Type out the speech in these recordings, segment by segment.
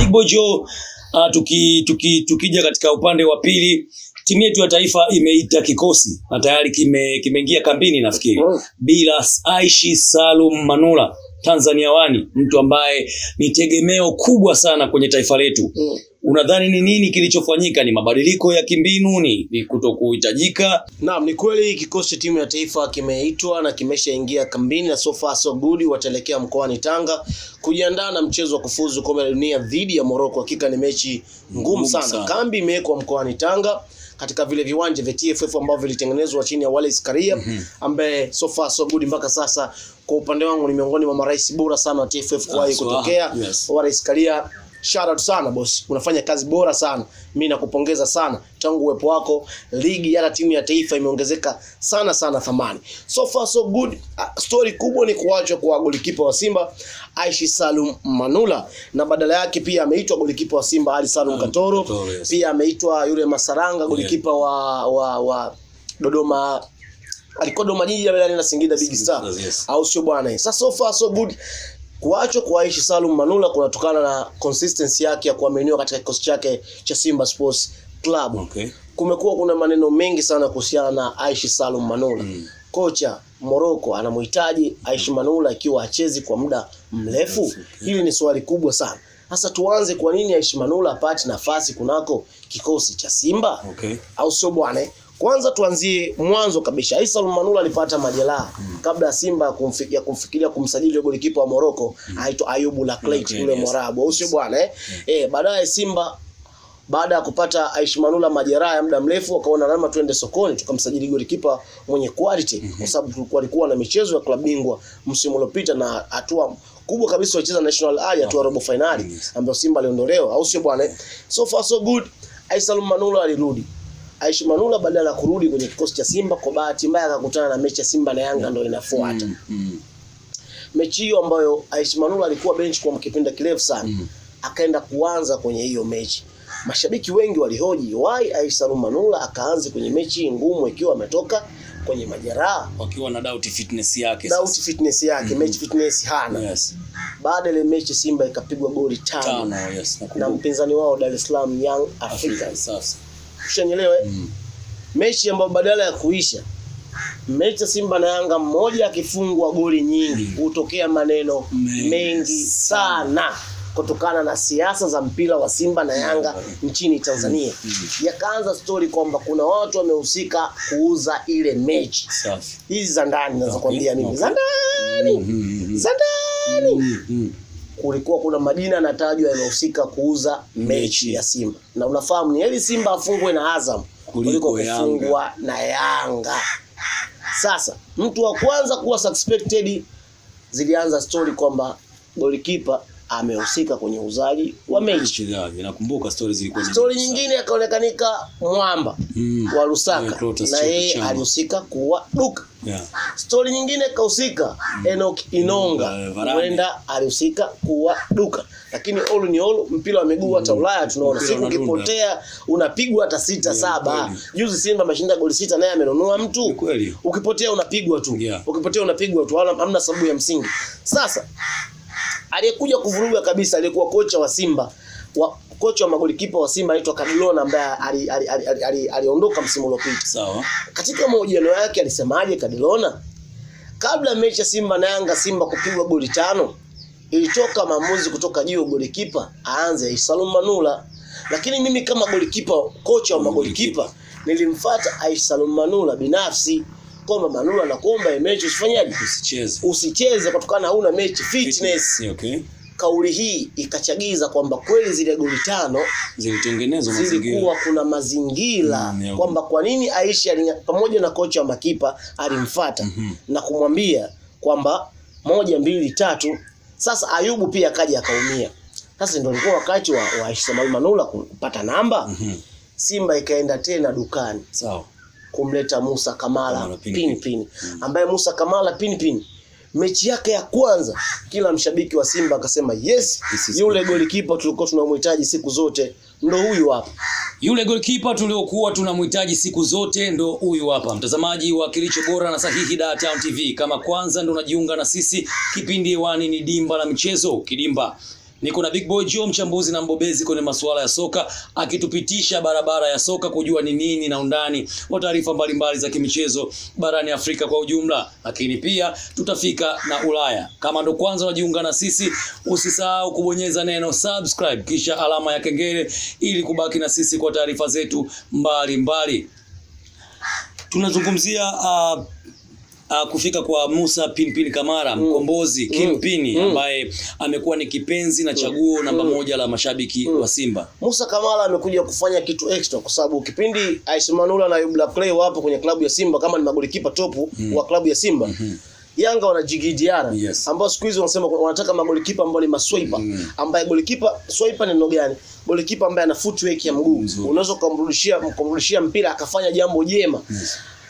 Big Bojo, tukija katika upande wa pili, timu yetu ya taifa imeita kikosi na tayari kimeingia kambini nafikiri. Bila Aishi Salum Manula, Tanzania wani, mtu ambaye ni tegemeo kubwa sana kwenye taifa letu. Unadhani ni nini kilichofanyika? Ni mabadiliko ya kimbinu, ni kutokuhitajika? Naam, ni kweli kikosi cha timu ya taifa kimeitwa na kimeshaingia kambini na so far so good, wataelekea mkoani Tanga kujiandaa na mchezo wa kufuzu kombe la dunia dhidi ya Morocco. Hakika ni mechi ngumu sana. Kambi imewekwa mkoani Tanga katika vile viwanja vya TFF ambavyo vilitengenezwa chini ya Wallace Karia, ambaye so far so good mpaka sasa kwa upande wangu ni miongoni mwa marais bora sana wa TFF kuwahi kutokea. Wallace Karia, shout out sana boss, unafanya kazi bora sana, mimi nakupongeza sana. Tangu uwepo wako ligi ya timu ya taifa imeongezeka sana sana thamani. So far so good. Story kubwa ni kuachwa kwa golikipa wa Simba Aishi Salum Manula, na badala yake pia ameitwa golikipa wa Simba Ali Salum Katoro. Yes. Pia ameitwa yule Masaranga golikipa wa Dodoma, alikuwa Dodoma Jiji na Singida Big Star. Yes. Au sio bwana? Sasa so far so good. Kuachwa kwa Aishi Salum Manula kunatokana na consistency yake ya kuaminiwa katika kikosi chake cha Simba Sports Club. Okay. Kumekuwa kuna maneno mengi sana kuhusiana na Aishi Salum Manula. Kocha Morocco anamhitaji Aishi Manula ikiwa hachezi kwa muda mrefu. Hili ni swali kubwa sana. Sasa tuanze, kwa nini Aishi Manula apate nafasi kunako kikosi cha Simba? Okay. Au sio bwana? Kwanza tuanzie mwanzo kabisa. Aishi Salum Manula alipata majeraha kabla ya Simba kumfikiria kumsajili golikipa wa Morocco aitwa Ayubu Laclait, yule Mwarabu. Au sio bwana? Baadaye Simba baada ya kupata Aishi Manula majeraha ya muda mrefu wakaona lazima tuende sokoni tukamsajili golikipa mwenye quality, kwa sababu alikuwa na michezo ya klabu bingwa msimu uliopita na hatua kubwa kabisa walicheza National A, hatua robo finali ambayo Simba aliondolewa. Au sio bwana? So far so good. Aishi Salum Manula alirudi. Aishi Manula badala ya kurudi kwenye kikosi cha Simba, kwa bahati mbaya akakutana na mechi ya Simba na Yanga ndio inafuata. Mechi hiyo ambayo Aishi Manula alikuwa bench kwa kipindi kirefu sana, akaenda kuanza kwenye hiyo mechi. Mashabiki wengi walihoji why Aishi Salum Manula akaanze kwenye mechi ngumu ikiwa ametoka kwenye majeraha, wakiwa na doubt fitness yake. Doubt fitness yake, match fitness hana. Yes. Baada ile mechi Simba ikapigwa goli 5. Yes, na mpinzani wao Dar es Salaam Young Africans. Sasa ushanielewa? Mechi ambayo badala ya kuisha mechi Simba na Yanga, mmoja akifungwa goli nyingi hutokea maneno mengi sana kutokana na siasa za mpira wa Simba na Yanga nchini Tanzania. Yakaanza story kwamba kuna watu wamehusika kuuza ile mechi. Hizi za ndani naweza kuambia mimi. Za ndani. Za ndani. Kulikuwa kuna majina yanatajwa yamehusika kuuza mechi ya Simba. Na unafahamu ni heri Simba afungwe na Azam kuliko kufungwa na Yanga. Sasa mtu wa kwanza kuwa suspected, zilianza story kwamba goalkeeper amehusika kwenye uzaji wa mechi. Nakumbuka story zilikuwa nyingi. Story nyingine akaonekanika Mwamba wa Lusaka, na yeye alihusika kuwa duka. Story nyingine kahusika Enoch Inonga, huenda alihusika kuwa duka. Lakini all ni all, mpira wa miguu hata Ulaya tunaona siku ukipotea unapigwa hata 6 7. Juzi Simba ameshinda goli 6 naye amenunua mtu. Ukipotea unapigwa tu. Ukipotea unapigwa tu, hamna sababu ya msingi. Sasa aliyekuja kuvuruga kabisa aliyekuwa kocha wa Simba, kocha wa magolikipa wa Simba anaitwa Kadilona, ambaye aliondoka msimu uliopita. Sawa. Katika mahojiano yake alisemaje Kadilona? Kabla mechi ya Simba na Yanga, Simba kupigwa goli 5, ilitoka maamuzi kutoka juu golikipa aanze Aishi Salum Manula. Lakini mimi kama golikipa, kocha wa magolikipa, nilimfuata Aishi Salum Manula binafsi kwamba Manula nakuomba mechi usifanyaje? Usicheze. Usicheze kutokana huna mechi fitness. Okay. Kauli hii ikachagiza kwamba kweli zile goli 5 zilitengenezwa mazingira. Zilikuwa kuna mazingira kwamba kwa nini Aishi pamoja na kocha wa makipa alimfuata na kumwambia kwamba 1 2 3. Sasa Ayubu pia akaja akaumia. Sasa ndio ilikuwa wakati wa Aishi Salum Manula kupata namba. Simba ikaenda tena dukani. Sawa. Kumleta Musa Kamara Pin ambaye Musa Kamara Pin mechi yake ya kwanza kila mshabiki wa Simba akasema yes, yule golikipa tulikuwa tunamhitaji siku zote ndo huyu hapa. Yule goalkeeper tuliokuwa tunamhitaji siku zote ndo huyu hapa. Mtazamaji wa Kilicho Bora na Sahihi Dar Town TV, kama kwanza ndo unajiunga na sisi, kipindi hewani ni Dimba la Michezo. Kidimba Niko na Big Boy Joe, mchambuzi na mbobezi kwenye masuala ya soka, akitupitisha barabara ya soka kujua ni nini na undani wa taarifa mbalimbali za kimichezo barani Afrika kwa ujumla, lakini pia tutafika na Ulaya. Kama ndo kwanza unajiunga na sisi, usisahau kubonyeza neno subscribe kisha alama ya kengele ili kubaki na sisi kwa taarifa zetu mbalimbali. Tunazungumzia kufika kwa Musa Pinpin Kamara, mkombozi Kingpin, ambaye amekuwa ni kipenzi na chaguo namba moja la mashabiki wa Simba. Musa Kamara amekuja kufanya kitu extra kwa sababu kipindi Aishi Manula na Ayub Clay wapo kwenye klabu ya Simba kama ni magolikipa topu wa klabu ya Simba. Yanga wana Djigui Diarra, Yes. ambao siku hizi wanasema wanataka magolikipa ambao ni maswiper. Ambaye golikipa swiper ni neno gani? Golikipa ambaye ana footwork ya mguu. Unaweza kumrudishia mpira akafanya jambo jema.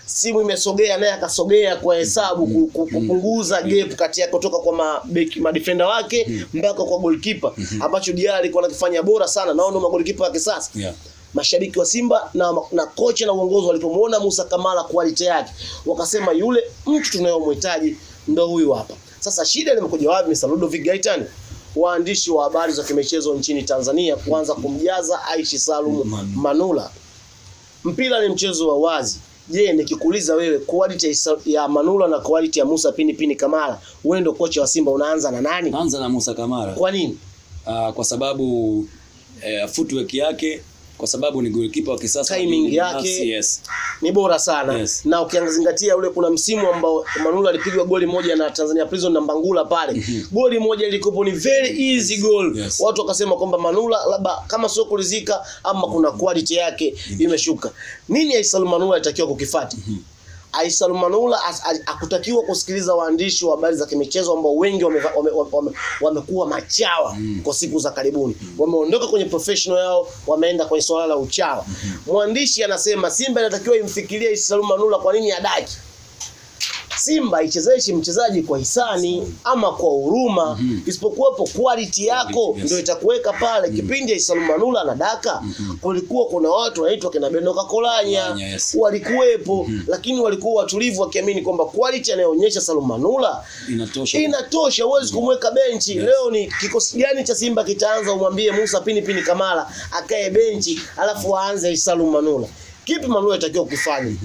Simu imesogea naye akasogea kwa hesabu kupunguza gap kati yake kutoka kwa mabeki madefender wake mpaka kwa goalkeeper, ambacho Diarra alikuwa anakifanya bora sana, nao ndio magolikipa wa kisasa. Mashabiki wa Simba na kocha na uongozi walipomuona Musa Kamara quality yake, wakasema yule mtu tunayomhitaji ndo huyu hapa. Sasa shida limekuja wapi, Mr. Ludovic Gaitani? Waandishi wa habari za kimichezo nchini Tanzania kuanza kumjaza Aishi Salum Manula. Mpira ni mchezo wa wazi. Je, nikikuuliza wewe quality ya Manula na quality ya Musa Pinpin Kamara, wewe ndio kocha wa Simba, unaanza na nani? Anza na Musa Kamara. Kwa nini? Kwa sababu footwork yake, kwa sababu ni goalkeeper wa kisasa, timing yake yes, ni bora sana. Yes. Na ukiangalia ule kuna msimu ambao Manula alipigwa goli moja na Tanzania Prison na Mbangula pale. Goli moja ilikuwa ni very easy goal. Yes. Watu wakasema kwamba Manula labda kama sio kulizika ama kuna quality yake imeshuka. Nini Aishi Manula alitakiwa kukifuata? Aishi Manula hakutakiwa kusikiliza waandishi wa habari za kimichezo ambao wengi wamekuwa machawa kwa siku za karibuni. Wameondoka kwenye professional yao, wameenda kwenye swala la uchawa. Mwandishi anasema Simba inatakiwa imfikirie Aishi Manula kwa nini adaki. Simba ichezeshi mchezaji kwa hisani ama kwa huruma, isipokuwepo quality yako ndio itakuweka pale. Kipindi Aishi Manula anadaka, kulikuwa kuna watu wanaitwa kina Beno Kakolanya, yes, walikuwepo, lakini walikuwa watulivu wakiamini kwamba quality anayoonyesha Salum Manula inatosha. Inatosha, huwezi kumweka benchi. Leo ni kikosi gani cha Simba kitaanza umwambie Musa Pinpin Kamara akae benchi alafu aanze Aishi Salum Manula? Kipi Manula itakiwa kufanya?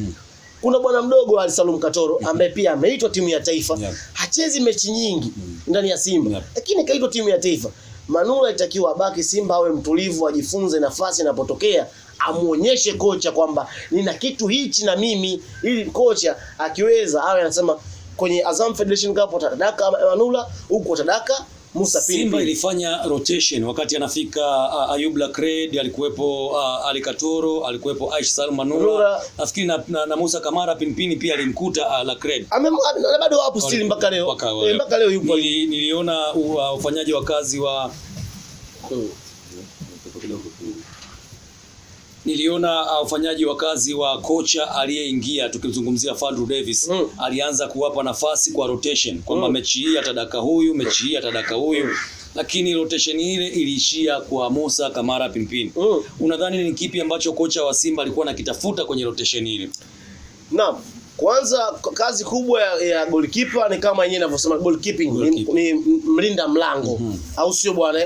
Kuna bwana mdogo Ali Salum Katoro ambaye pia ameitwa timu ya taifa. Hachezi mechi nyingi ndani ya Simba, lakini kaitwa timu ya taifa. Manula itakiwa abaki Simba, awe mtulivu, ajifunze nafasi inapotokea, amuonyeshe kocha kwamba nina kitu hichi na mimi, ili kocha akiweza awe anasema kwenye Azam Federation Cup watadaka Manula, huko watadaka Musa Pinpin. Simba ilifanya rotation wakati anafika Ayub Lacred, alikuwepo Ali Katoro, alikuwepo Aishi Salum Manula, nafikiri na Musa Kamara Pinpin pia alimkuta Lacred. Bado wapo still mpaka leo. Mpaka leo yupo. Niliona ufanyaji wa kazi wa Niliona ufanyaji wa kazi wa kocha aliyeingia, tukimzungumzia Fadlu Davis, alianza kuwapa nafasi kwa rotation kwamba mechi hii atadaka huyu, mechi hii atadaka huyu, lakini rotation ile iliishia kwa Musa Kamara Pinpin. Unadhani ni kipi ambacho kocha wa Simba alikuwa anakitafuta kwenye rotation ile? Naam, kwanza kazi kubwa ya goalkeeper ni kama yenyewe inavyosema goalkeeping, ni mlinda mlango, au sio bwana?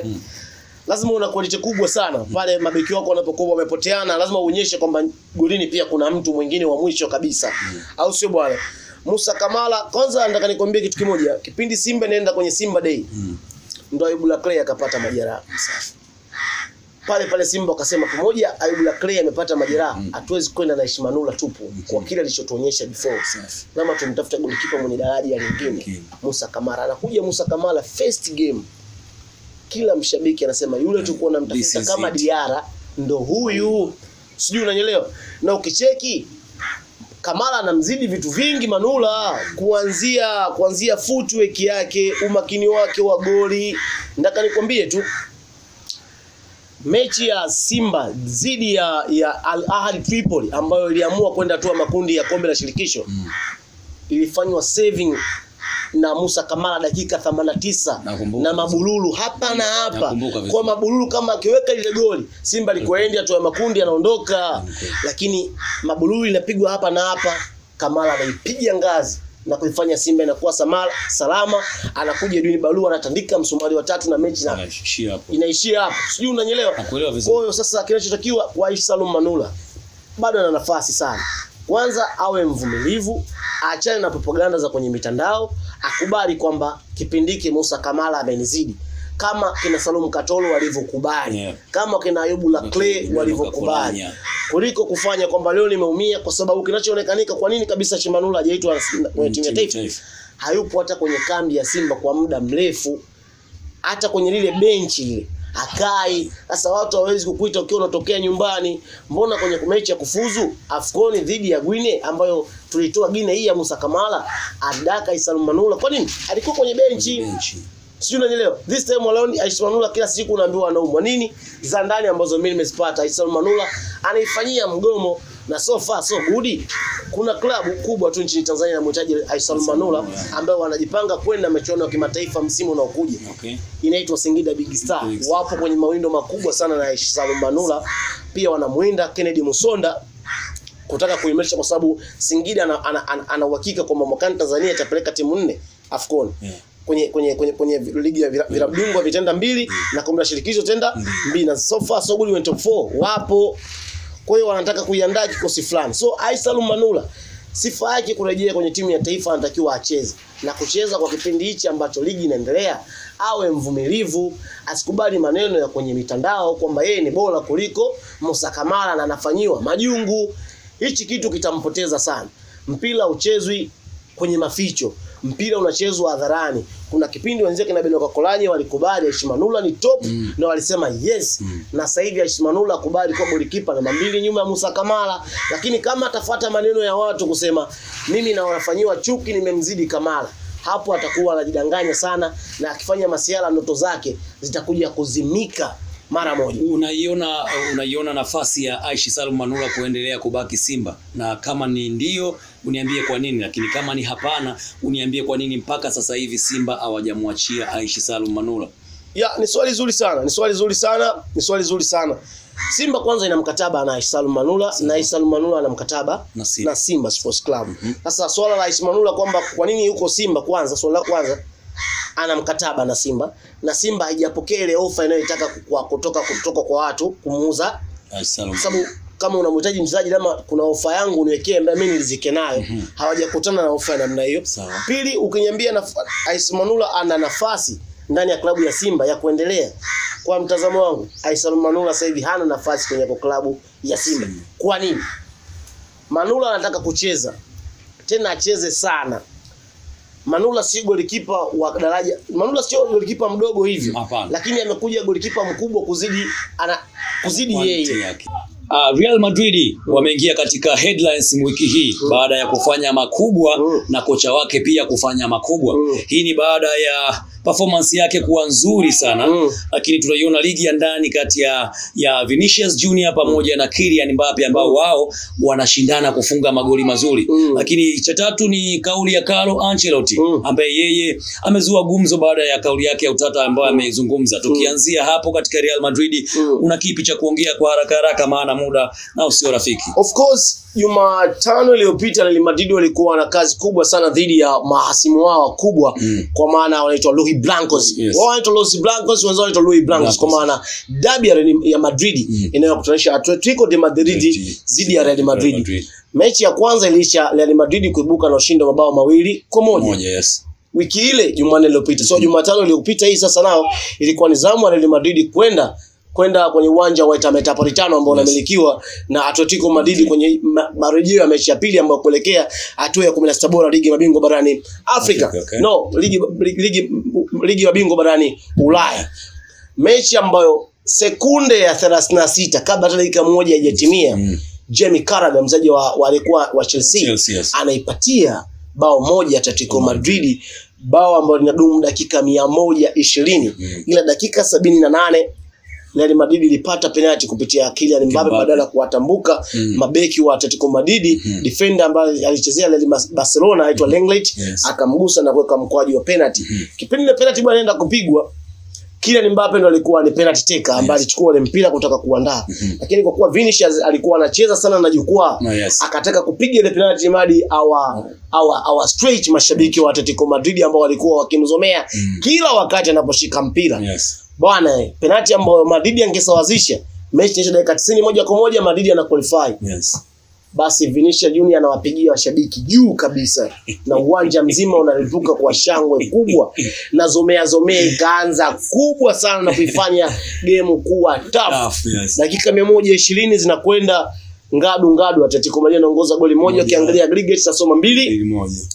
Lazima una quality kubwa sana pale mabeki wako wanapokuwa wamepoteana, lazima uonyeshe kwamba golini pia kuna mtu mwingine wa mwisho kabisa, au sio bwana? Musa Kamara, kwanza nataka nikwambie kitu kimoja. Kipindi Simba inaenda kwenye Simba Day, ndo Ayub Clay akapata majeraha. Pale pale Simba wakasema pamoja Ayub Clay amepata majeraha, hatuwezi kwenda na Aishi Manula tupu kwa kile alichotuonyesha before. Lazima tumtafute goalkeeper mwenye daraja lingine. Musa Kamara anakuja. Musa Kamara first game, kila mshabiki anasema yule tulikuwa tunamtafuta kama Diarra ndo huyu. Sijui unanielewa? Na ukicheki Kamara anamzidi vitu vingi Manula, kuanzia footwork yake, umakini wake wa goli. Nataka nikwambie tu mechi ya Simba dhidi ya Al Ahly Tripoli ambayo iliamua kwenda hatua makundi ya kombe la shirikisho, ilifanywa saving na Musa Kamara dakika 89 na Mabululu hapa na hapa. Kwa Mabululu kama akiweka ile goli Simba likoenda hatua ya makundi anaondoka. Lakini Mabululu inapigwa hapa na hapa, Kamara anaipiga ngazi na kuifanya Simba inakuwa salama. Anakuja Edwin Barua anatandika msumari wa tatu na mechi inaishia hapo. Sijui unanielewa? Nakuelewa vizuri. Kwa hiyo sasa kinachotakiwa kwa Aishi Salum Manula bado ana nafasi sana. Kwanza awe mvumilivu, aachane na propaganda za kwenye mitandao, akubali kwamba kipindi hiki Musa Kamara amenizidi. Kama kina Salum Katolo walivyokubali, kama kina Ayubu Lacle walivyokubali. Kuliko kufanya kwamba leo nimeumia, kwa sababu kinachoonekanika kwa nini kabisa Chimanula hajaitwa kwenye timu ya taifa? Hayupo hata kwenye kambi ya Simba kwa muda mrefu, hata kwenye lile benchi lile hakai. Sasa watu hawawezi kukuita ukiwa unatokea nyumbani. Mbona kwenye mechi ya kufuzu AFCON dhidi ya Guinea ambayo tulitoa Guinea hii ya Musa Kamara, adaka Aishi Salum Manula, kwa nini alikuwa kwenye benchi? Sijui unanielewa. This time around Aishi Manula kila siku unaambiwa anaumwa. Nini za ndani ambazo mimi nimezipata, Aishi Manula anaifanyia mgomo na so far so good. Kuna klabu kubwa tu nchini Tanzania inamhitaji Aishi Manula ambayo wanajipanga kwenda michuano ya kimataifa msimu unaokuja. Inaitwa Singida Big Star. Wapo kwenye mawindo makubwa sana na Aishi Manula. Pia wanamuinda Kennedy Musonda kutaka kuimarisha, kwa sababu Singida ana uhakika kwamba mwakani Tanzania itapeleka timu 4 AFCON. Kwenye ligi ya vilabu bingwa vitenda 2 na kombe la shirikisho tenda 2, na so far so good went top 4 wapo. Kwa hiyo wanataka kuiandaa kikosi fulani. So Aishi Salum Manula sifa yake kurejea kwenye timu ya taifa, anatakiwa acheze na kucheza kwa kipindi hichi ambacho ligi inaendelea. Awe mvumilivu, asikubali maneno ya kwenye mitandao kwamba yeye ni bora kuliko Musa Kamara na anafanyiwa majungu. Hichi kitu kitampoteza sana. Mpira uchezwi kwenye maficho, mpira unachezwa hadharani. Kuna kipindi wenzake na Beno Kakolanye walikubali Aishi Manula ni top na walisema yes. Na sasa hivi Aishi Manula akubali kuwa golikipa namba 2 nyuma ya Musa Kamara, lakini kama atafuata maneno ya watu kusema mimi na wanafanyiwa chuki nimemzidi Kamara, hapo atakuwa anajidanganya sana, na akifanya masiala ndoto zake zitakuja kuzimika mara moja. Unaiona nafasi ya Aishi Salum Manula kuendelea kubaki Simba? Na kama ni ndio, uniambie kwa nini, lakini kama ni hapana, uniambie kwa nini mpaka sasa hivi Simba hawajamwachia Aishi Salum Manula. Ya, ni swali zuri sana, ni swali zuri sana, ni swali zuri sana. Simba kwanza ina mkataba na Aishi Salum Manula, na Aishi Salum Manula ana mkataba na Simba Sports Club. Sasa swala la Aishi Manula kwamba kwa nini yuko Simba, kwanza swala la kwanza ana mkataba na Simba, na Simba haijapokea ile ofa inayotaka kutoka kwa watu kumuuza. Sababu kama unamhitaji mchezaji, kama kuna ofa yangu niwekee ambayo mimi nilizike nayo, hawajakutana na ofa namna hiyo. Pili, ukiniambia Aishi Manula ana nafasi ndani ya klabu ya Simba ya kuendelea, kwa mtazamo wangu Aishi Manula sasa hivi hana nafasi kwenye klabu ya Simba. Kwa nini? Manula anataka kucheza, tena acheze sana. Manula sio golikipa wa daraja. Manula sio golikipa mdogo hivyo. Lakini amekuja golikipa mkubwa kuzidi kuzidi yeye. Real Madrid wameingia katika headlines wiki hii baada ya kufanya makubwa na kocha wake pia kufanya makubwa. Hii ni baada ya performance yake kuwa nzuri sana, lakini tunaiona ligi ya ndani kati ya Vinicius Junior pamoja na Kylian Mbappe ambao wao wanashindana kufunga magoli mazuri. Lakini cha tatu ni kauli ya Carlo Ancelotti ambaye yeye amezua gumzo baada ya kauli yake ya utata ambayo ameizungumza. Tukianzia hapo katika Real Madrid, una kipi cha kuongea kwa haraka haraka maana muda na usio rafiki? Of course, Jumatano iliyopita Real Madrid walikuwa na kazi kubwa sana dhidi ya mahasimu wao wakubwa, kwa maana wanaitwa Los Blancos. Wao wanaitwa Los Blancos, wenzao wanaitwa Los Blancos, kwa maana derby ya Madrid inayokutanisha Atletico de Madrid dhidi ya Real Madrid. Mechi ya kwanza iliisha Real Madrid kuibuka na ushindi wa mabao 2-1. Yes. Wiki ile Jumanne iliyopita. So Jumatano iliyopita hii sasa nao ilikuwa ni zamu ya Real Madrid kwenda kwenye uwanja wa Metropolitano ambao unamilikiwa na Atletico Madrid kwenye marejeo ya mechi ya pili ambayo kuelekea hatua ya 16 bora ligi mabingwa barani Afrika. No, ligi mabingwa barani Ulaya. Mechi ambayo sekunde ya 36 kabla hata dakika moja haijatimia, Jamie Carragher mchezaji wa alikuwa wa Chelsea, anaipatia bao moja Atletico Madrid, bao ambalo linadumu dakika 120. Ila dakika 78 Real Madrid ilipata penalti kupitia Kylian Mbappe badala ya kuwatambuka mabeki wa Atletico Madrid. Defender ambaye alichezea Real Barcelona aitwa Lenglet akamgusa na kuweka mkwaju wa penalti. Kipindi ile penalti bwana inaenda kupigwa, Kylian Mbappe ndo alikuwa ni penalty taker ambaye alichukua ile mpira kutoka kuandaa. Lakini kwa kuwa Vinicius alikuwa anacheza sana na jukwaa, akataka kupiga ile penalty madi awa stretch mashabiki wa Atletico Madrid ambao walikuwa wakimzomea kila wakati anaposhika mpira. Bwana, penalty ambayo Madrid angesawazisha mechi inaisha dakika 90 moja kwa moja Madrid ana qualify. Basi Vinicius Junior anawapigia washabiki juu kabisa na uwanja mzima unalipuka kwa shangwe kubwa na zomea zomea ikaanza kubwa sana na kuifanya game kuwa tough. Dakika 120 zinakwenda ngadu ngadu, Atletico Madrid anaongoza goli moja, ukiangalia aggregate sasoma 2-2.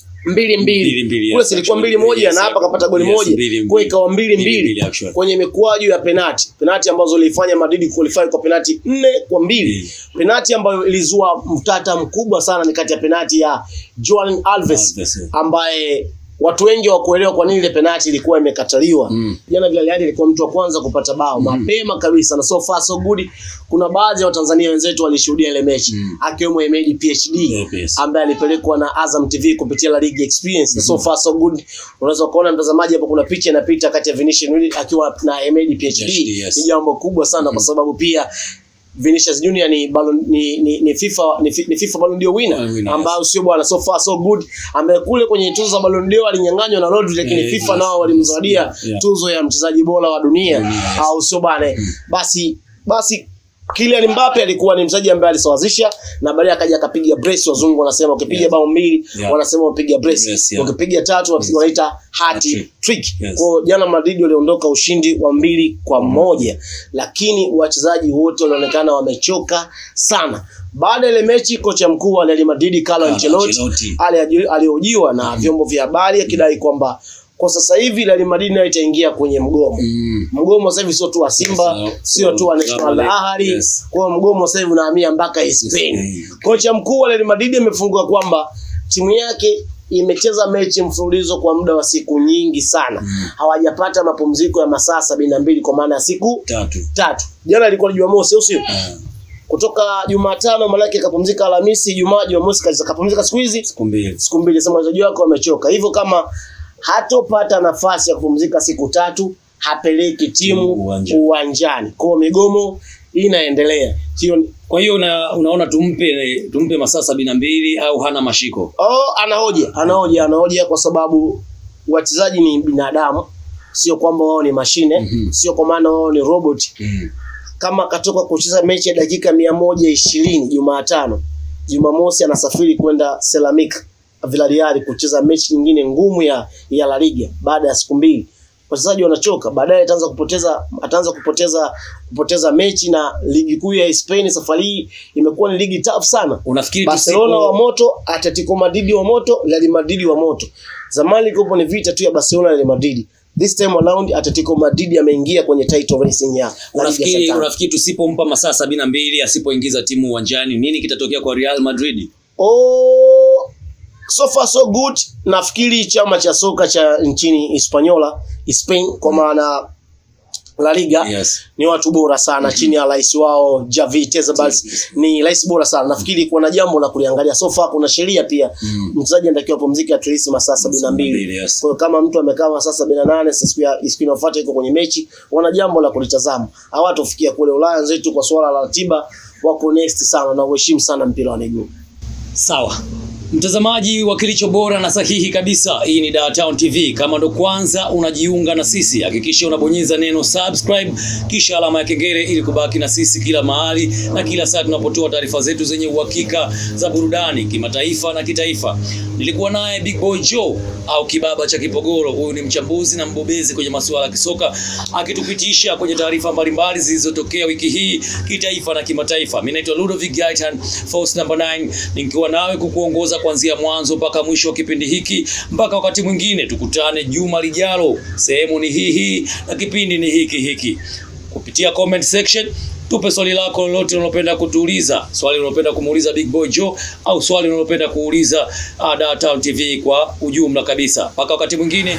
Kule silikuwa 2-1 na hapa kapata goli moja. Kwa ikawa 2-2 kwenye mikwaju ya penalti. Penalti ambazo ilifanya Madrid qualify kwa penalti 4-2. Penalti ambayo ilizua mtata mkubwa sana ni kati ya penalti ya Joan Alves ambaye watu wengi hawakuelewa kwa nini ile penalti ilikuwa imekataliwa. Jana Villarreal ilikuwa mtu wa kwanza kupata bao mapema kabisa na so far so good. Kuna baadhi ya Watanzania wenzetu walishuhudia ile mechi akiwemo Emedi PhD ambaye alipelekwa na Azam TV kupitia La Liga Experience. So far so good. Unaweza kuona mtazamaji hapo kuna picha inapita kati ya Vinicius akiwa na Emedi PhD. Ni jambo kubwa sana kwa sababu pia Vinicius Junior ni Ballon, ni FIFA ni FIFA Ballon d'Or winner ambao sio bwana, so far so good, ambaye kule kwenye tuzo za Ballon d'Or alinyang'anywa na Rodri, lakini FIFA nao walimzawadia tuzo ya mchezaji bora wa dunia, au sio bwana? Basi Kylian Mbappe alikuwa ni mchezaji ambaye alisawazisha na baadaye akaja akapiga brace. Wazungu wanasema ukipiga bao mbili wanasema upiga brace, ukipiga tatu wanaita hat trick. Kwa jana Madrid waliondoka ushindi wa 2-1, lakini wachezaji wote walionekana wamechoka sana. Baada ile mechi kocha mkuu wa Real Madrid Carlo Ancelotti alihojiwa na vyombo vya habari akidai kwamba kwa sasa hivi Real Madrid nayo itaingia kwenye mgomo. Mgomo sasa hivi sio tu wa Simba, sio tu wa National Ahli, kwa mgomo sasa hivi unahamia mpaka Spain. Kocha mkuu wa Real Madrid amefungua kwamba timu yake imecheza mechi mfululizo kwa muda wa siku nyingi sana. Hawajapata mapumziko ya masaa 72 kwa maana ya siku tatu. Jana ilikuwa Jumamosi, au sio? Kutoka Jumatano malaki akapumzika Alhamisi, Ijumaa, Jumamosi kapumzika siku hizi siku mbili. Siku mbili sema wachezaji wako wamechoka. Hivyo kama hatopata nafasi ya kupumzika siku tatu, hapeleki timu uwanjani. Kwa migomo inaendelea. Kwa hiyo unaona tumpe masaa 72 au hana mashiko? Oh, anahoja kwa sababu wachezaji ni binadamu, sio kwamba wao ni mashine, sio kwa maana wao ni robot. Kama katoka kucheza mechi ya dakika 120 Jumatano, Jumamosi anasafiri kwenda Ceramic Villarreal kucheza mechi nyingine ngumu ya La Liga baada ya siku mbili. Wachezaji wanachoka, baadaye ataanza kupoteza mechi. Na ligi kuu ya Spain safari hii imekuwa ni ligi tough sana. Unafikiri Barcelona wa moto, Atletico Madrid wa moto, Real Madrid wa moto. Zamani ilikuwa ni vita tu ya Barcelona na Real Madrid. This time around Atletico Madrid ameingia kwenye title racing ya La Liga. Unafikiri tusipompa masaa 72 asipoingiza timu uwanjani nini kitatokea kwa Real Madrid? Oh, so far so good. Nafikiri chama cha soka cha nchini Hispaniola, Spain kwa maana La Liga, ni watu bora sana chini ya rais wao Javi Tebas, ni rais bora sana. Nafikiri kuna jambo la kuliangalia. So far kuna sheria pia, mchezaji anatakiwa apumzike at least masaa 72. Kwa hiyo kama mtu amekaa masaa 78, sasa siku inayofuata iko kwenye mechi, wana jambo la kulitazama. Hawatofikia kule Ulaya zetu kwa swala la ratiba, wako next sana na uheshimu sana mpira wa miguu. Sawa. Mtazamaji wa kilicho bora na sahihi kabisa, hii ni Dar Town TV. Kama ndo kwanza unajiunga na sisi, hakikisha unabonyeza neno subscribe kisha alama ya kengele ili kubaki na sisi kila mahali na kila saa tunapotoa taarifa zetu zenye uhakika za burudani kimataifa na kitaifa. Nilikuwa naye Big Boy Joe au kibaba cha Kipogoro. Huyu ni mchambuzi na mbobezi kwenye masuala ya kisoka, akitupitisha kwenye taarifa mbalimbali zilizotokea wiki hii kitaifa na kimataifa. Mimi naitwa Ludovic Gaitan, Force number 9, nikiwa nawe kukuongoza kuanzia mwanzo mpaka mwisho wa kipindi hiki. Mpaka wakati mwingine tukutane juma lijalo. Sehemu ni hii hii na kipindi ni hiki hiki. Kupitia comment section tupe swali lako lolote unalopenda kutuuliza, swali unalopenda kumuuliza Big Boy Joe au swali unalopenda kuuliza Dar Town TV kwa ujumla kabisa. Mpaka wakati mwingine,